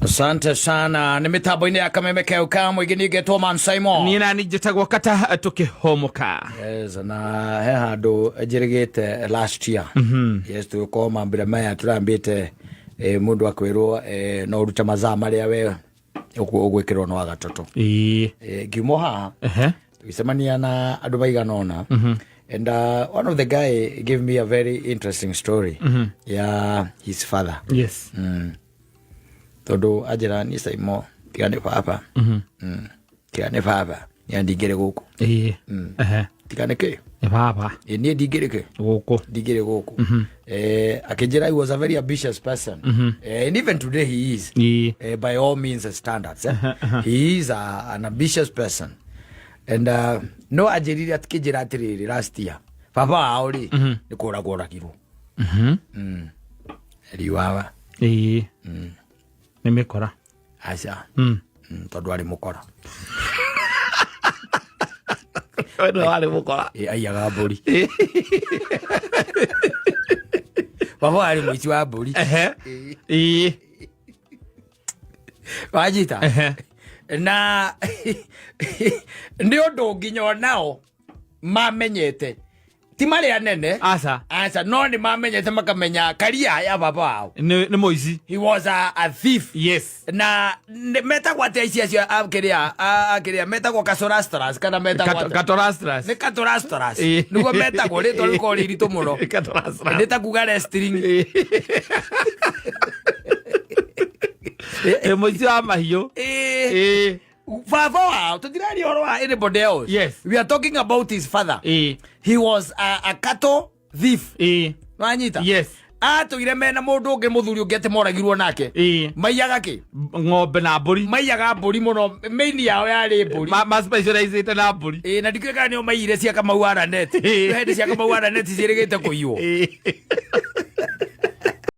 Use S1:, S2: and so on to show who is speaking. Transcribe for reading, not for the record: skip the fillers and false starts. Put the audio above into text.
S1: Asante sana. Nĩ mĩtambo-inĩ ya kameme keu ka mũingĩ ningĩtwo Man Simon.
S2: Niĩ nani njĩtagwo kata tũkĩhomoka.
S1: Yes, na he handũ njĩrĩgĩte last year. Yes, tũgĩkorwo mambĩra maya tũrambĩte mũndũ akwĩrwo no ũrute mazaa marĩa we ũgwĩkĩrwo no wagatatũ.
S2: Ĩĩ.
S1: Ngiuma o haha tũgĩcemania na andũ maigana ũna and one of the guy gave me a very interesting story ya his father. Tondũ anjĩra niĩ Saimo tiga nĩ baba, tiga nĩ baba niĩ ndingĩrĩ gũkũ.
S2: Ĩĩ.
S1: Tiga nĩ kĩ?
S2: Nĩ baba.
S1: Ĩ, niĩ ndingĩrĩ kĩ?
S2: Gũkũ.
S1: Ndingĩrĩ gũkũ. Akĩnjĩra he was a very ambitious person, and even today he is. By all means and standards, eh? He is an ambitious person and no anjĩrire akĩnjĩra atĩrĩrĩ, last year baba wao rĩ nĩ kũragwo oragirwo riwawa.
S2: Ĩĩ. Nĩ mĩkora.
S1: Aca. Tondũ arĩ mũkora.
S2: We nĩwe warĩ mũkora.
S1: Ĩ, aiyaga mbũri. Baba arĩ mũici wa mbũri.
S2: Ĩĩ.
S1: Wanyita? Na nĩ ũndũ nginya onao mamenyete ti marĩ anene.
S2: Aca.
S1: Aca, no nĩ mamenyete makamenya karia ya baba wao
S2: Nĩ mũici.
S1: He was a thief. Na metagwo atĩa ici acio akĩrĩa akĩrĩa metagwo kasorastras kana metagwo atĩa?
S2: Katorastras.
S1: Nĩ katorastras.
S2: Ĩĩ.
S1: Nĩguo metagwo, rĩtwa rĩkorwo rĩ iritũ mũno.
S2: Katorastras.
S1: Nĩ ta kuga wrestling.
S2: Ĩ, mũici wa mahiũ.
S1: Ĩĩ.
S2: Ĩĩ.
S1: Baba wao, tũtiraria ũhoro wa anybody else. We are talking about his father. He was a cattle thief. Nwanyita?
S2: Yes.
S1: Atũire mena mũndũ ũngĩ, mũthuri ũngĩ atĩ moragirwo nake. Maiyaga kĩ?
S2: Ng'ombe na mbũri.
S1: Maiyaga mbũri mũno, main yao yarĩ mbũri.
S2: Ma specializĩte na mbũri.
S1: Ĩĩ, na ndikĩũĩ kana nĩo maiyire cia Kamau wa Ranet. Hĩndĩ cia Kamau wa Ranet ciĩrĩgĩte kũiywo.